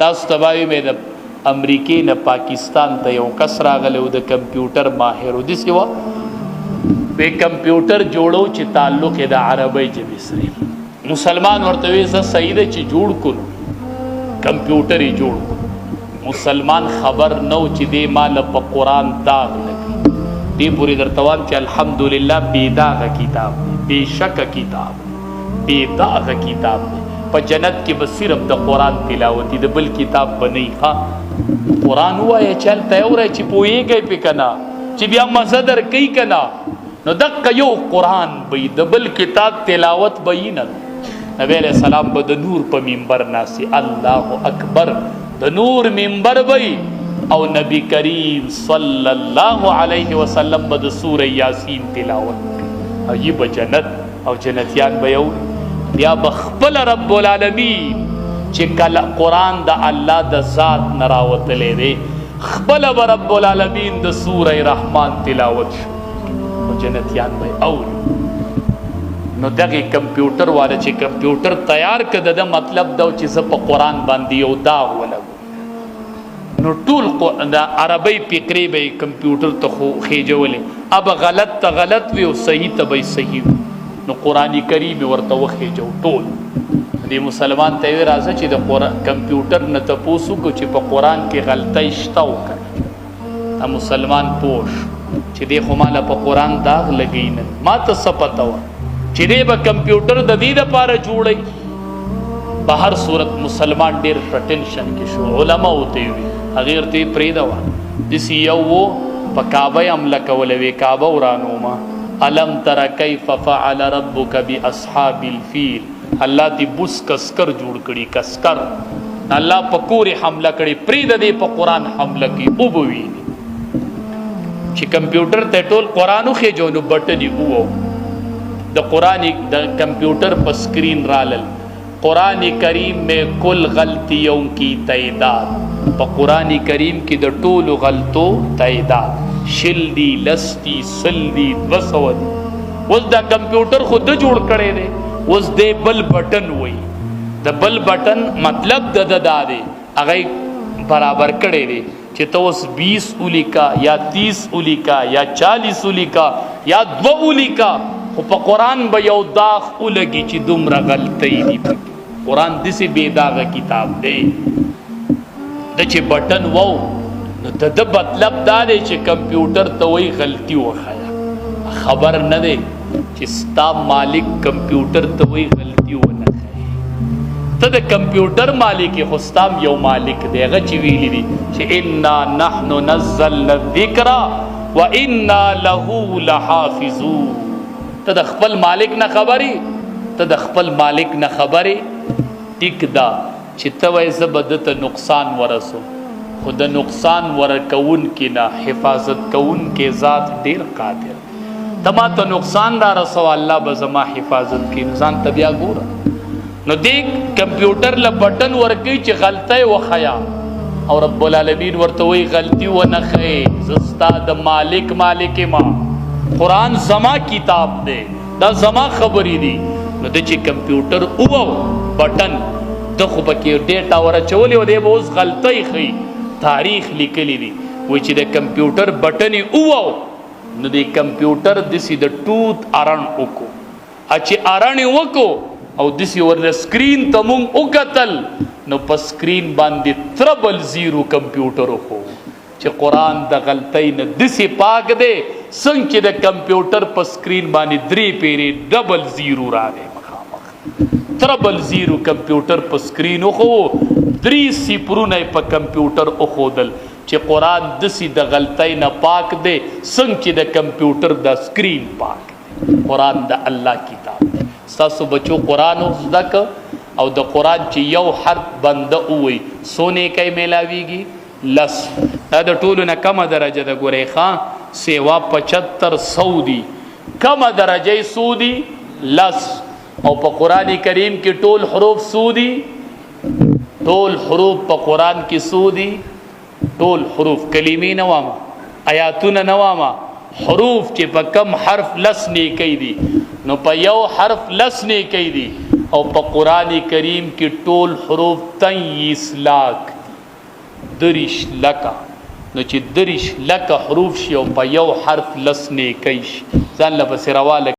تاسو ته به وي د امریکې نه پاکستان ته یو کس راغلی و، د کمپیوټر ماهر و، داسې وه وی کمپیوټر جوړو چې تعلق یې د عربۍ ژبې سره. مسلمان ورته وی زه صحیح ده چې جوړ کړو، کمپیوټر یې جوړ کړو. مسلمان خبر نه و چې دې مال په قرآن داغ لګي. دې پورې درته وایم چې الحمدلله بې داغه کتاب دی، بې شکه کتاب دی، بې داغه کتاب دی. په جنت کې به صرف د قرآن تلاوت وي، د بل کتاب به نه وي. ښه قرآن ووایه چې هلته یې اورئ چې پوهېږئ پرې که نه، چې بیا مزه درکوي که نه، نو دقه یو قرآن به وي، د بل کتاب تلاوت به یې نه. نبی علیہ السلام به د نور په منبر ناسي، الله اکبر، د نور منبر به وي، او نبی کریم صلی الله علیه وسلم به د سوره یاسین تلاوت کوي، او یې به جنت او جنتیان به یو بیا به خپل رب العالمین چې کله قرآن د الله د ذات نه راوتلی دی، خپل به رب العالمین د سوره رحمان تلاوت شو او جنتیان به اوري. نو دغه کمپیوټر والا چې کمپیوټر تیار کړ، د ده مطلب دا و چې زه په قرآن باندې یو داغ ولګوم، نو ټول د عربۍ فقرې به یې کمپیوټر ته خو خېجولې، اب غلط ته غلط وي او صحیح ته به یې صحیح وي. نو قرآن کریم یې ورته وخېجو ټول. دې مسلمان ته یې راځه چې د کمپیوټر نه تپوس وکړو چې په قرآن کې غلطۍ شته او که نه. دا مسلمان پوه شو چې دې خو ماله په قرآن داغ لګوي، نن ما ته څه پته وه چې دې به کمپیوټر د دې دپاره جوړوي. په هر صورت مسلمان ډېر په ټینشن کې شو. علماو ته یې وویل، هغې ورته یې پرېږده وه. داسې یو و په کعبه یې حمله کوله، وې کعبه ورانومه. الم تر کیف فعل ربک باصحاب الفیل، الله دې بوس کسکر جوړ کړي، کسکر الله په کور یې حمله کړې، پرېږده دې په قرآن حمله کوي، وبه ویني. چې کمپیوټر ته ټول قرآن وخېژو، نو بټن یې ووهو، د قرآن د کمپیوټر په سکرین رالل قرآن کریم میں کل غلطیوں کی تعداد. په قرآن کریم کې د ټولو غلطو تعداد 20 دی، 10 دی، 100 دی، 200 دی. اوس دا کمپیوټر خو د جوړ کړی دی، اوس دی بل بټن وایي. د بل بټن مطلب د ده دا دی، هغه یې برابر کړی دی چې ته اوس 20 ولیکه یا 30 ولیکه یا 40 ولیکه یا 2 ولیکه، خو په قرآن به یو داغ ولګي چې دومره غلطۍ دي پکې. قرآن داسې بې داغه کتاب دی. د چې بټن وو، نو د ده مطلب دا دی چې کمپیوټر ته وایي غلطي وښیه. خبر نه دی چې ستا مالک کمپیوټر ته وایي غلطي ونه ښیې. ته د کمپیوټر مالک یې، خو ستا هم یو مالک دی، هغه چې ویلي دي چې انا نحن نزلنا الذکر وانا له لحافظون. ته د خپل مالک نه خبرې، ته د خپل مالک نه خبرې. ټیک ده چې ته وایې زه به ده ته نقصان ورسوم، خو د نقصان ورکوونکي نه حفاظت کوونکی ذات ډیر قادر. ته ما ته نقصان را رسوه، الله به زما حفاظت کوي. نو ځان ته بیا ګوره. نو دې کمپیوټر له بټن ورکوي چې غلطۍ وښیه، او رب العالمین ورته وایي غلطي ونه ښیې، زه ستا د مالک مالک یم، قرآن زما کتاب دی، دا زما خبرې دي. نو د چې کمپیوټر ووه بټن، ده خو پکې ډیټا ور اچولې او دی به اوس غلطۍ ښیي. تاریخ لیکلی دی، وایي چې د کمپیوټر بټن یې ووه، نو د کمپیوټر داسې د ټوت ارن وکړو، چې ارن یې وکړو او داسې ورله سکرین ته مونږ وکتل، نو په سکرین باندې 000 کمپیوټر وښو چې قرآن د غلطۍ نه داسې پاک دی څنګه چې د کمپیوټر په سکرین باندې 3 پیرې 00 راغی. مخامخ 000 کمپیوټر په سکرین وښو، 3 صفرونه یې په کمپیوټر وښودل چې قرآن داسې د غلطۍ نه پاک دی څنګه چې د کمپیوټر د سکرین پاک دی. قرآن د الله کتاب دی. ستاسو بچو قرآن زده که، او د قرآن چې یو حرف بنده ووایي څو نیکۍ میلاویږي؟ 10. دا د ټولو نه کمه درجه ده. ګورئ ښه، سیوا 75 100 دي، کمه درجه یې څو دي؟ 10. او په قرآن کریم کې ټول حروف څو دي؟ ټول حروف په قرآن کې څو دي؟ ټول حروف، کلمې نه وامه، آیاتونه نه وامه، حروف چې په کم حرف 10 نیکۍ دي، نو په یو حرف 10 نیکۍ دي. او په قران کریم کې ټول حروف 23 لاک دي، 23 لکه. نو چې 23 لکه حروف شي او په یو حرف لس نیکۍ شي، ځان له پسې رواله.